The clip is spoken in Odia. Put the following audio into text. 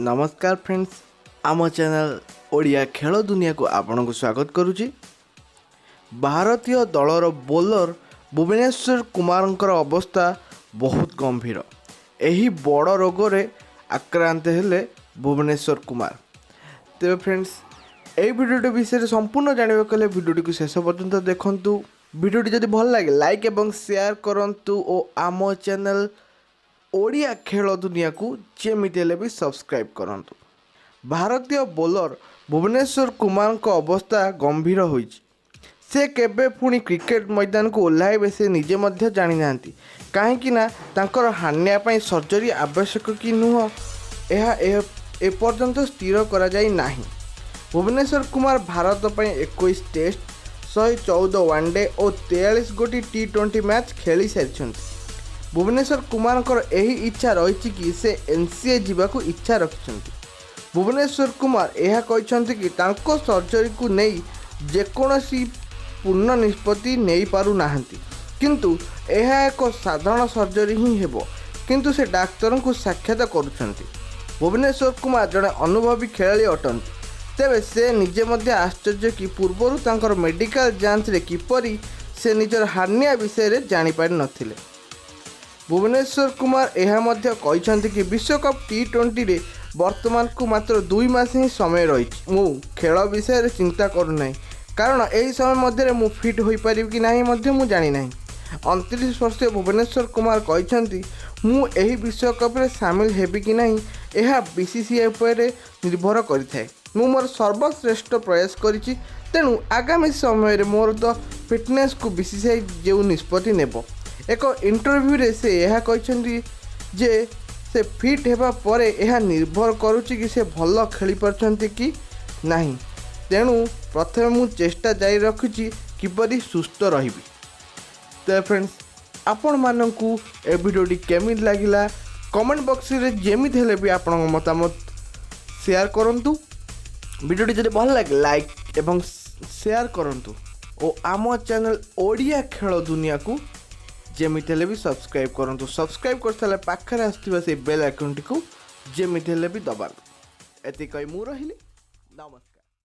ନମସ୍କାର ଫ୍ରେଣ୍ଡସ୍, ଆମ ଚ୍ୟାନେଲ୍ ଓଡ଼ିଆ ଖେଳ ଦୁନିଆକୁ ଆପଣଙ୍କୁ ସ୍ୱାଗତ କରୁଛି। ଭାରତୀୟ ଦଳର ବୋଲର ଭୁବନେଶ୍ୱର କୁମାରଙ୍କର ଅବସ୍ଥା ବହୁତ ଗମ୍ଭୀର। ଏହି ବଡ଼ ରୋଗରେ ଆକ୍ରାନ୍ତ ହେଲେ ଭୁବନେଶ୍ୱର କୁମାର। ତେବେ ଫ୍ରେଣ୍ଡସ୍, ଏହି ଭିଡ଼ିଓଟି ବିଷୟରେ ସମ୍ପୂର୍ଣ୍ଣ ଜାଣିବାକୁ ହେଲେ ଭିଡ଼ିଓଟିକୁ ଶେଷ ପର୍ଯ୍ୟନ୍ତ ଦେଖନ୍ତୁ। ଭିଡ଼ିଓଟି ଯଦି ଭଲ ଲାଗେ, ଲାଇକ୍ ଏବଂ ସେୟାର କରନ୍ତୁ ଓ ଆମ ଚ୍ୟାନେଲ୍ ଓଡ଼ିଆ ଖେଳ ଦୁନିଆକୁ ଯେମିତି ହେଲେ ବି ସବସ୍କ୍ରାଇବ୍ କରନ୍ତୁ। ଭାରତୀୟ ବୋଲର ଭୁବନେଶ୍ୱର କୁମାରଙ୍କ ଅବସ୍ଥା ଗମ୍ଭୀର ହୋଇଛି। ସେ କେବେ ପୁଣି କ୍ରିକେଟ ମଇଦାନକୁ ଓହ୍ଲାଇବେ, ସେ ନିଜେ ମଧ୍ୟ ଜାଣିନାହାନ୍ତି। କାହିଁକି ନା ତାଙ୍କର ହାର୍ନିଆ ପାଇଁ ସର୍ଜରୀ ଆବଶ୍ୟକ କି ନୁହଁ, ଏହା ଏପର୍ଯ୍ୟନ୍ତ ସ୍ଥିର କରାଯାଇ ନାହିଁ। ଭୁବନେଶ୍ୱର କୁମାର ଭାରତ ପାଇଁ 21 ଟେଷ୍ଟ, 114 ୱାନ୍ଡେ ଓ 43 ଗୋଟି ଟି-20 ମ୍ୟାଚ୍ ଖେଳି ସାରିଛନ୍ତି। ଭୁବନେଶ୍ୱର କୁମାରଙ୍କର ଏହି ଇଚ୍ଛା ରହିଛି କି ସେ ଏନ୍ସିଏ ଯିବାକୁ ଇଚ୍ଛା ରଖିଛନ୍ତି। ଭୁବନେଶ୍ୱର କୁମାର ଏହା କହିଛନ୍ତି କି ତାଙ୍କ ସର୍ଜରୀକୁ ନେଇ ଯେକୌଣସି ପୂର୍ଣ୍ଣ ନିଷ୍ପତ୍ତି ନେଇପାରୁନାହାନ୍ତି, କିନ୍ତୁ ଏହା ଏକ ସାଧାରଣ ସର୍ଜରୀ ହିଁ ହେବ, କିନ୍ତୁ ସେ ଡାକ୍ତରଙ୍କୁ ସାକ୍ଷାତ କରୁଛନ୍ତି। ଭୁବନେଶ୍ୱର କୁମାର ଜଣେ ଅନୁଭବୀ ଖେଳାଳି ଅଟନ୍ତି। ତେବେ ସେ ନିଜେ ମଧ୍ୟ ଆଶ୍ଚର୍ଯ୍ୟ କି ପୂର୍ବରୁ ତାଙ୍କର ମେଡ଼ିକାଲ ଯାଞ୍ଚରେ କିପରି ସେ ନିଜର ହାର୍ନିଆ ବିଷୟରେ ଜାଣିପାରିନଥିଲେ। ଭୁବନେଶ୍ୱର କୁମାର ଏହା ମଧ୍ୟ କହିଛନ୍ତି କି ବିଶ୍ୱକପ୍ ଟି-20ରେ ବର୍ତ୍ତମାନକୁ ମାତ୍ର 2 ମାସ ହିଁ ସମୟ ରହିଛି। ମୁଁ ଖେଳ ବିଷୟରେ ଚିନ୍ତା କରୁନାହିଁ, କାରଣ ଏହି ସମୟ ମଧ୍ୟରେ ମୁଁ ଫିଟ୍ ହୋଇପାରିବି କି ନାହିଁ ମଧ୍ୟ ମୁଁ ଜାଣିନାହିଁ। 29 ବର୍ଷୀୟ ଭୁବନେଶ୍ୱର କୁମାର କହିଛନ୍ତି, ମୁଁ ଏହି ବିଶ୍ୱକପ୍ରେ ସାମିଲ ହେବି କି ନାହିଁ, ଏହା ବିସିସିଆଇ ଉପରେ ନିର୍ଭର କରିଥାଏ। ମୁଁ ମୋର ସର୍ବଶ୍ରେଷ୍ଠ ପ୍ରୟାସ କରିଛି, ତେଣୁ ଆଗାମୀ ସମୟରେ ମୋର ତ ଫିଟନେସ୍କୁ ବିସିସିଆଇ ଯେଉଁ ନିଷ୍ପତ୍ତି ନେବ। ଏକ ଇଣ୍ଟରଭ୍ୟୁରେ ସେ ଏହା କହିଛନ୍ତି ଯେ ସେ ଫିଟ୍ ହେବା ପରେ ଏହା ନିର୍ଭର କରୁଛି କି ସେ ଭଲ ଖେଳିପାରୁଛନ୍ତି କି ନାହିଁ। ତେଣୁ ପ୍ରଥମେ ମୁଁ ଚେଷ୍ଟା ଜାରି ରଖିଛି କିପରି ସୁସ୍ଥ ରହିବି। ତ ଫ୍ରେଣ୍ଡସ୍, ଆପଣମାନଙ୍କୁ ଏ ଭିଡ଼ିଓଟି କେମିତି ଲାଗିଲା, କମେଣ୍ଟ ବକ୍ସରେ ଯେମିତି ହେଲେ ବି ଆପଣଙ୍କ ମତାମତ ସେୟାର କରନ୍ତୁ। ଭିଡ଼ିଓଟି ଯଦି ଭଲ ଲାଗେ, ଲାଇକ୍ ଏବଂ ସେୟାର କରନ୍ତୁ ଓ ଆମ ଚ୍ୟାନେଲ୍ ଓଡ଼ିଆ ଖେଳ ଦୁନିଆକୁ ଯେମିତି ହେଲେ ବି ସବସ୍କ୍ରାଇବ୍ କରନ୍ତୁ। ସବସ୍କ୍ରାଇବ୍ କରିସାରିଲା ପାଖରେ ଆସୁଥିବା ସେଇ ବେଲ୍ ଆଇକନ୍ଟିକୁ ଯେମିତି ହେଲେ ବି ଦବାନ୍ତୁ। ଏତିକି କହି ମୁଁ ରହିଲି। ନମସ୍କାର।